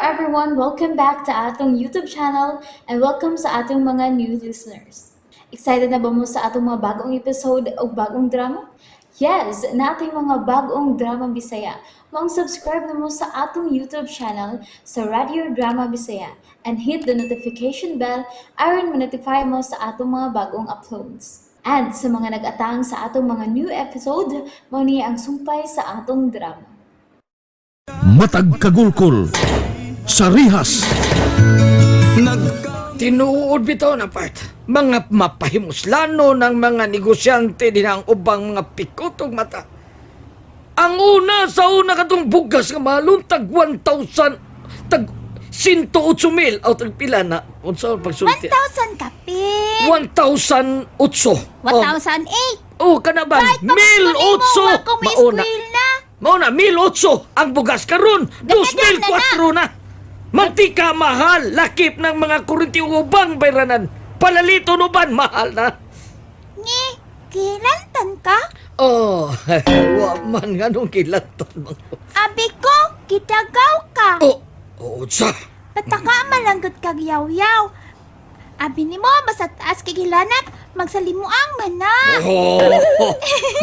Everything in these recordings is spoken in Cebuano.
everyone! Welcome back to atong YouTube channel and welcome sa atong mga new listeners. Excited na ba mo sa atong mga bagong episode o bagong drama? Yes, naa tay mga bagong drama Bisaya. Maong subscribe na mo sa atong YouTube channel sa Radio Drama Bisaya and hit the notification bell aron ma-notify mo sa atong mga bagong uploads. And sa mga nag-atang sa atong mga new episode, mao ni ang sumpay sa atong drama. Matag kagulkol sa rihas. Tinuod bitaw na part. Mga mapahimuslano ng mga negosyante din ang ubang mga pikotong mata. Ang una sa una katong bugas nga mahalon tag 1,000 tag 108 mil o tag pila na unsa ang pagsulti? 1,000 kapin. 1,008. 1,008. Oh, kana ba? Kahit pa Mil otso. Kung may Mauna. squeal na. Mauna, 1,008 ang bugas karon. 2,004 na. Mantika mahal, lakip ng mga kurinti ubang bayranan. Palalito no ban, mahal na. Ni, kilantan ka? Oh, wa man nga nung kilanton man. Abi ko, kitagaw ka. Oh, oh, sa. Pataka malanggot kag yaw-yaw. Abi nimo basta taas kay gilanat, magsalimuang man na. Oh,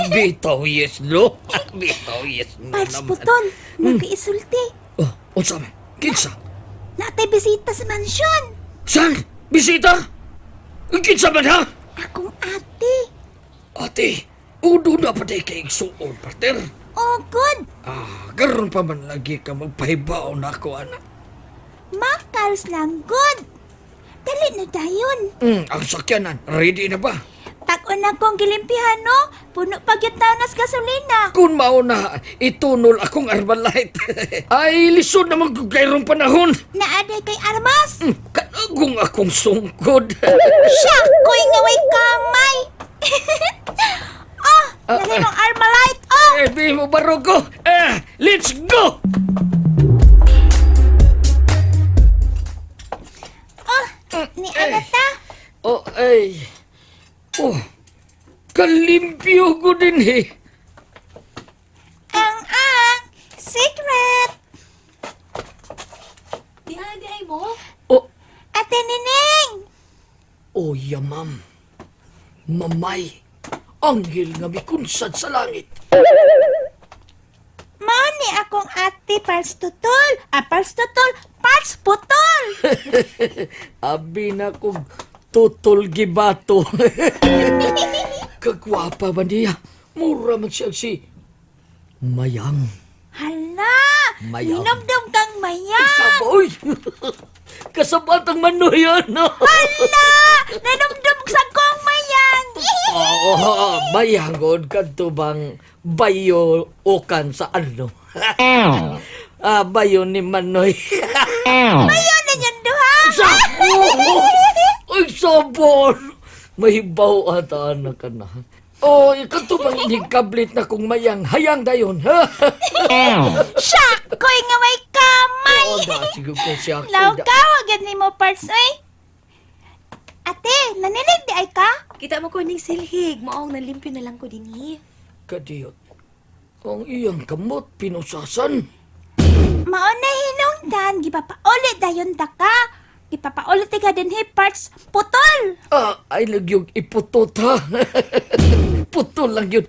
bitaw yes no. Bitaw yes no Parts naman. putol, nagkaisulti. Oh, unsa man? Kinsa? Natay bisita sa mansyon. Saan? Bisita? Kinsa man ha? Akong ate. Ate, udo na pa day kay igsuon, partner. Oh, good. Ah, karon pa man lagi ka magpahibaw na ako, anak. Makals lang, good. Dali na dayon. Ang sakyanan, ready na ba? Pag-una kong gilimpihan, no? Puno pag yung tanas gasolina. Kung mauna, itunol akong Armalite. Ay, lisod naman kung kayrong panahon. Naaday kay Armas. Kanagong akong sungkod. Siya, ko'y ngaway kamay. Oh, nari mong Armalite, oh! Eh, di mo baro ko. Eh, let's go! Oh, ni Anata. Oh, ay. Oh, kalimpyo ko din eh. Ang, secret. Di ay mo? Oh, Ate Nining. oh, ya ma'am. Mamay, anghel nga mikunsad sa langit. Mao ni akong ate pars tutol. Ah, pars tutol, pars putol. Abi na kong tutol gibato. Kagwapa ba niya? Mura man siya si Mayang. Hala, Mayang. Ninomdom kang mayang. Saboy! Kasabatang manoy ano? Hala, nanomdom sa kong mayang. Oo, mayangon kadto bang bayo ukan sa ano? Ah, bayo ni Manoy. Mayon na yun duha. Sa Uy, sabon! Mahibaw ata anak ka na. Oh, ikaw bang inigkablit na kung mayang hayang dayon, ha? Siya, ko'y nga may kamay. Oo, da, siguro ko siya. Law ka, wag ni mo parts, oy. Ate, nanilig di ay ka? Kita mo ko ning silhig, maong nalimpyo na lang ko dinhi. Kadiyot. Ang iyang kamot, pinusasan. Mao na hinungdan, gipapauli dayon ta ka. Gipapauli ti ka dinhi parts putol. Ah, ay nagyog iputot ha. Putol lang yun.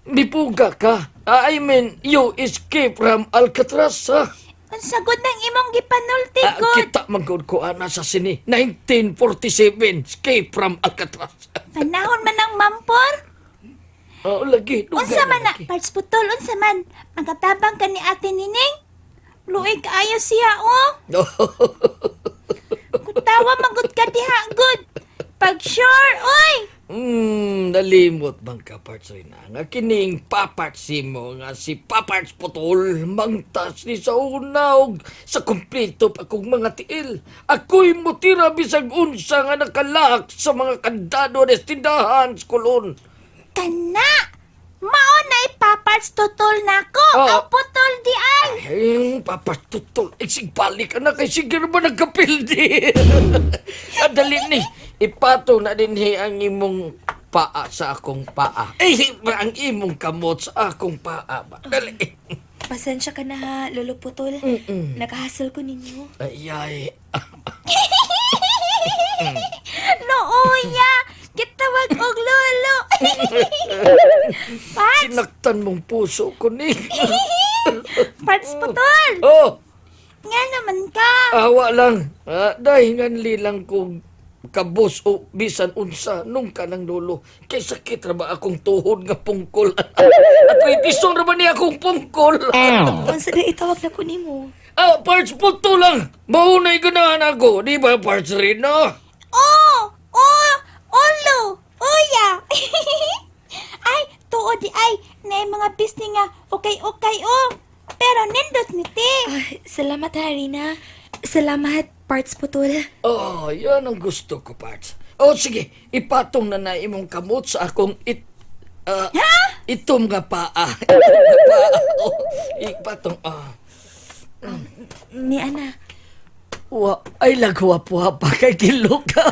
Mipuga ka. Ah, I mean, you escape from Alcatraz, ha? Ang sagot ng imong gipanulti Ah, gud. kita man gud ko ana sa sini. 1947, escape from Alcatraz. Panahon man ang mampor. Oh, lagi. Dugay Unsa man na lagi. parts putol, unsa man. Magatabang ka ni Ate Nining. Luig kaayo siya, oh. Kutawa magud ka diha gud. Pag sure, oy. Nalimot bang ka, Parts Rina, nga kining paparts mo nga si Paparts Putol, mangtas ni sa una og sa kumpleto pa kong mga tiil. Ako'y mutira bisag unsa nga nakalak sa mga kandado des tindahan sa Kulon. Kana! Mao na ipaparts tutol nako. Oo. Ang putol di ay. Ay, Paparts Putol, eh, sigbalik ka na kay sige ba nagkapildi. Adali ni, ipatong na din ang imong paa sa akong paa. Eh, ang imong kamot sa akong paa ba? Dali. Pasensya ka na ha, Lolo Putol. Nakahasol ko ninyo. Ay, ay. Nooya! Gitawag og lolo! Parts! Sinaktan mong puso ko, Ning. Parts Putol! Oh, Nga naman ka! awa lang. Ah, dahil nganli lang kong kabos o bisan unsa nung kanang lolo. Kay sakit ra ba akong tuhod nga pungkol? At retison ra ba niya akong pungkol? Unsa na itawag na ko nimo? Ah, parts puto lang. Maunay ganahan ako. Di ba, parts rin, no? Oh! Oh! Ulo! Uya! Ay, tuo di ay, na mga bisni nga, okay-okay oh. Pero nindot ni ti. Ah, salamat ha, Rina. Salamat, Parts Putol. Oh, yan ang gusto ko, parts. Oh, sige, ipatong na na imong kamot sa akong it... ah, itom nga paa. Itom nga paa. Oh, ipatong, ah. Ni Ana. Wa, ay lagwa-wa pa kay kiluka.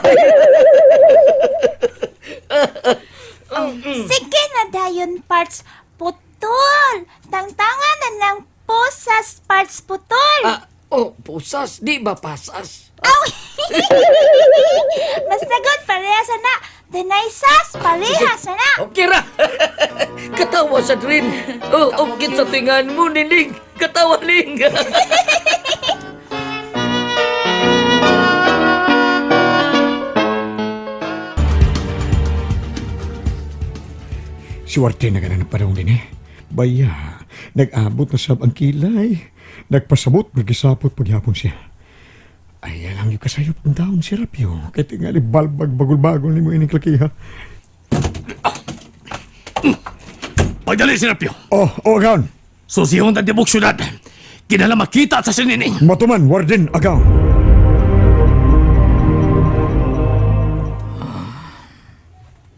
Sige na dayon parts putol. Tangtanga na lang posas parts putol. Ah, oh, pusas, di ba pasas? Aw! Masagot parehas na. Dinaysas parehas na. Okay ra. Katawa sa dream. Oh, okay sa tingan mo, niling. Katawa, ling. Siwarte na ka na ng panahon din eh. Baya, nag-abot na sab ang kilay. Nagpasabot, nagisapot pagyapon siya. Ay, alam yung kasayop ang daon si Rapio. Kaya tingali balbag bagol-bagol ni mo ining klakiha. Pagdali si Rapio. Oh, oh, agaw. Susihon ta tibok syudad. Kinala makita sa sinining. Matuman, warden, agaw.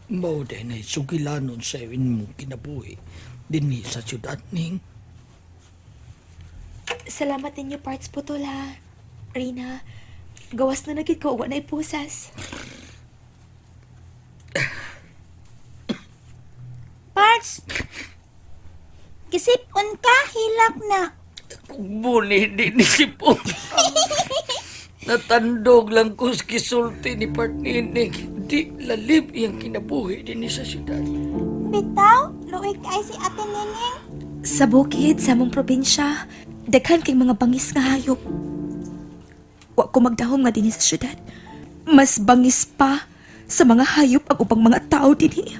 Mao din ay sugilanon sa imong kinabuhi dinhi sa syudad ning. Salamat ninyo, Parts Putol ha. Rina, gawas na nagid ko, wa na ipusas. Parts. Kisipon ka, hilak na. Kung muni di ni sipon. Natandog lang ko sa kisulti ni Partnining. Di lalib iyang kinabuhi dinhi sa syudad. Bitaw, luoy kay si Ate Nining. Sa bukid, sa among probinsya, daghan kay mga bangis nga hayop. Wa ko magdahom nga dinhi sa syudad. Mas bangis pa sa mga hayop ang ubang mga tao dinhi.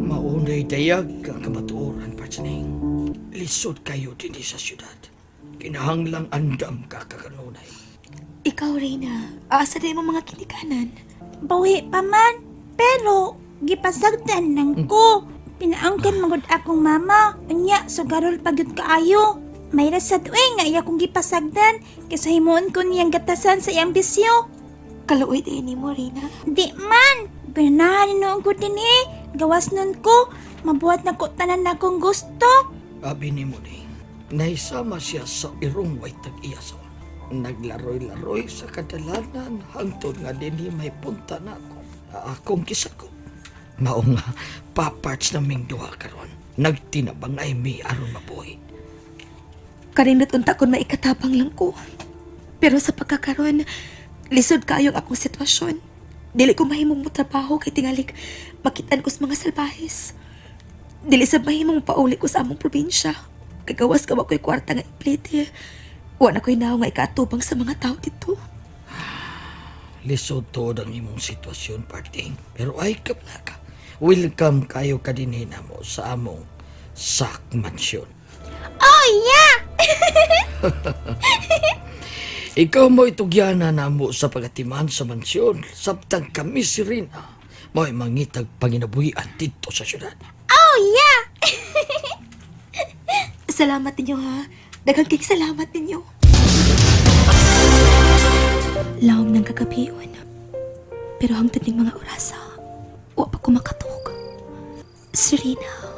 Maunay dayag ang kamatuoran, Partning. Lisod kayo dinhi sa syudad. Kinahanglang andam ka kakanunay. Ikaw, Reyna, aasa na imong mga kinikanan. Bawi pa man. Pero, gipasagdan lang ko. Pinaangkin magod akong mama. Unya, sugarol pa gyud kaayo. May rasad uy nga iya kong gipasagdan. Kaysa himuon ko niyang gatasan sa iyang bisyo. Kaluoy din nimo, Reyna. Di man! Ganahan noon ko din eh. Gawas nun ko. Mabuhat na ko tanan na akong gusto. Abi ni mo ni, naisama siya sa irong way tag-iya sa una. Naglaroy-laroy sa kadalanan hangtod nga dinhi may punta na ako. Akong kisako. Mao nga paparts na ming duha karon. Nagtinabangay mi aron mabuhi. Karinot unta kon maikatabang lang ko. Pero sa pagkakaron, lisod kaayo ang akong sitwasyon. Dili ko mahimong mo trabaho kay tingalik makitan ko sa mga salbahes. Dili sa mahimong pauli ko sa among probinsya. Kagawas ka wa ko'y kwarta nga iplite. Wa na ko'y naong nga ikaatubang sa mga tao dito. Lisod tuod ang imong sitwasyon, parting. Pero ay kaplaka. Welcome kayo kadinhi namo sa among sak mansion. Oh yeah! Ikaw mo'y tugyana namo sa pagatiman sa mansyon. Sabtang kami si Rina. Mo'y mangitag panginabuhian dito sa syudad. Oh yeah! Salamat ninyo ha. Daghang kay salamat ninyo. Lawom ng kagabion. Pero hangtod ning mga orasa, wa pa ko makatug. Serena,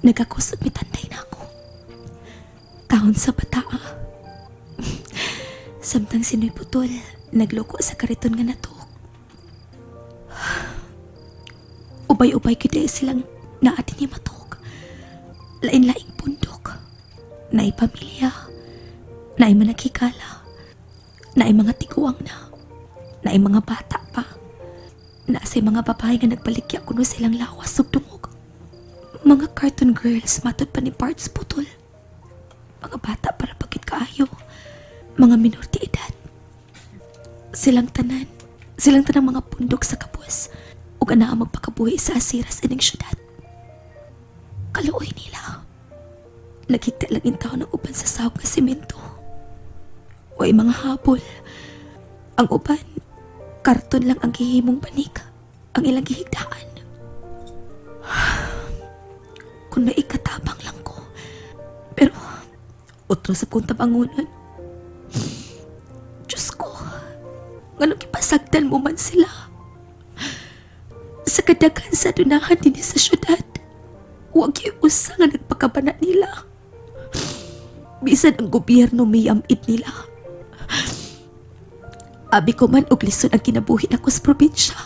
nagakusog mitanday na ako. Taon sa bataa. Samtang sinoy putol, nagloko sa kariton nga natuk. Ubay-ubay gyud diay silang naa dinhi matug. Lain-laing pundok. Naay pamilya. Naay managkikala. Naay mga tiguang na. Naay mga bata pa. Naa say mga babae nga nagbaligya kuno silang lawas ug dungog. Mga cartoon girls matod pa ni Parts Putol. Mga bata para pagit kaayo. Mga minor de edad. Silang tanan. Silang tanang mga pundok sa kapos. Ug anaa magpakabuhi sa asiras ining syudad. Kaluoy nila. Naghigda lang in taon ang uban sa sahog nga semento. Way mga habol. Ang uban, karton lang ang gihimong banig. Ang ilang gihigdaan. Kung may ikatabang lang ko. Pero, otro sa kong tabangunan. Diyos ko, nganong gipasagdan mo man sila. Sa kadaghan sa dunahan din sa syudad, huwag yung usa nga nagpakabana nila. Bisan ang gobyerno miyamit nila. Abi ko man og lisod ang kinabuhi nako sa probinsya.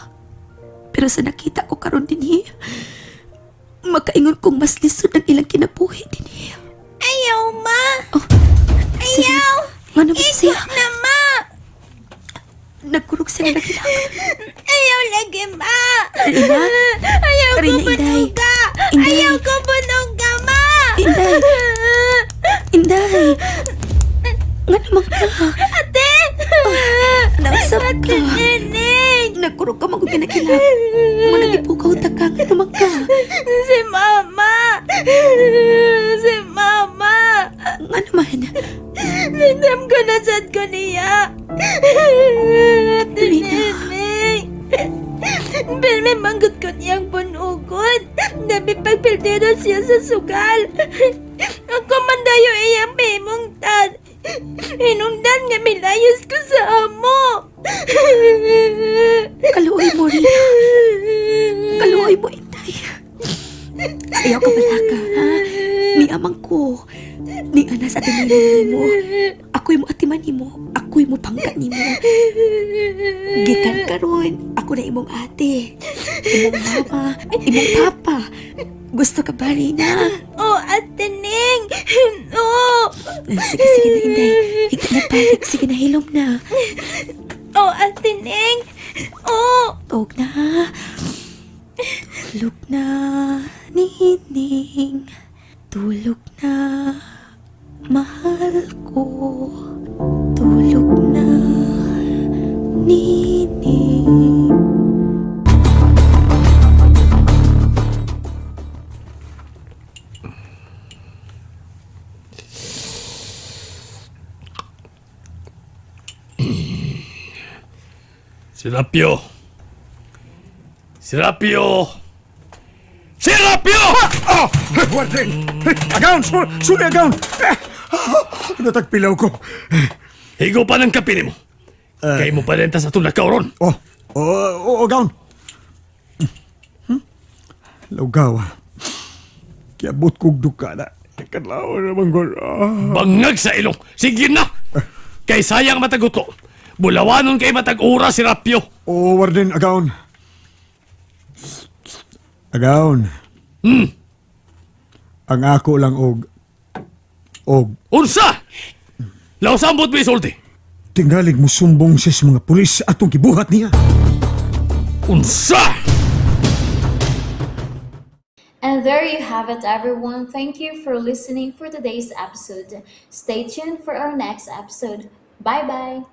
Pero sa nakita ko karon dinhi, makaingon kong mas lisod ang ilang kinabuhi dinhi. Ayaw, ma! Oh, ayaw! Ngano ba siya? Na, ma! Nagkurog sila nagilak. Ayaw lagi, ma! Rina? Ayaw ko Rina, Inday. bunuga! Inday. Ayaw ko bunuga, ma! Inday! Inday! Ngano man ka? Ate! Nausap Ate ka. Nining! Nagkurog ka magong ginagilak. Mo nagipukaw ta ka. Ngano man ka? Si Mama! Si Mama! Ngano man? Nindam ko na sad ko niya! Ate Rina. Nining! Pero may manggut ko niyang bunugon. Nabi pagpildero siya sa sugal. Ako man dayo iyang pimungtan. Hinungdan nga milayos ko sa amo. Kaluoy mo, Rina. Kaluoy mo, Inday. Ayaw ka balaka, ha? Ni amang ko. Ni anas at mo. Ako'y mo atiman nimo. Ako'y mo pangka nimo. Gikan karon, ako na imong ate. Imong mama, imong papa. Gusto ka ba, Rina? Oh, Ate Ning! Oh! Sige, sige na, Inday. Higta na balik. Sige na, hilom na. Oh, Ate Ning! Oh! Tog na. Tulog na, nining. Tulog na, mahal ko. Tulog na, nining. Serapio! Serapio! Serapio! Oh! Warden! Agaon! Suli agaon! Natagpilaw ko. Higo pa ng kape nimo. Kay mo pa rin ta sa itong lakaw ron. Oh, oh, oh, agaon. Laugaw. Kiabot kog duka na. Kadlaw naman ko. Ah. Bangag sa ilong. Sige na! Kay sayang mataguto. Bulawanon kay matag oras si Rapio. Oh, Warden, agaon. Agaon. Ang ako lang og Unsa! Lausambot mo isulti. tingalig mo sumbong siya sa mga pulis atong gibuhat niya. Unsa! And there you have it, everyone. Thank you for listening for today's episode. Stay tuned for our next episode. Bye bye.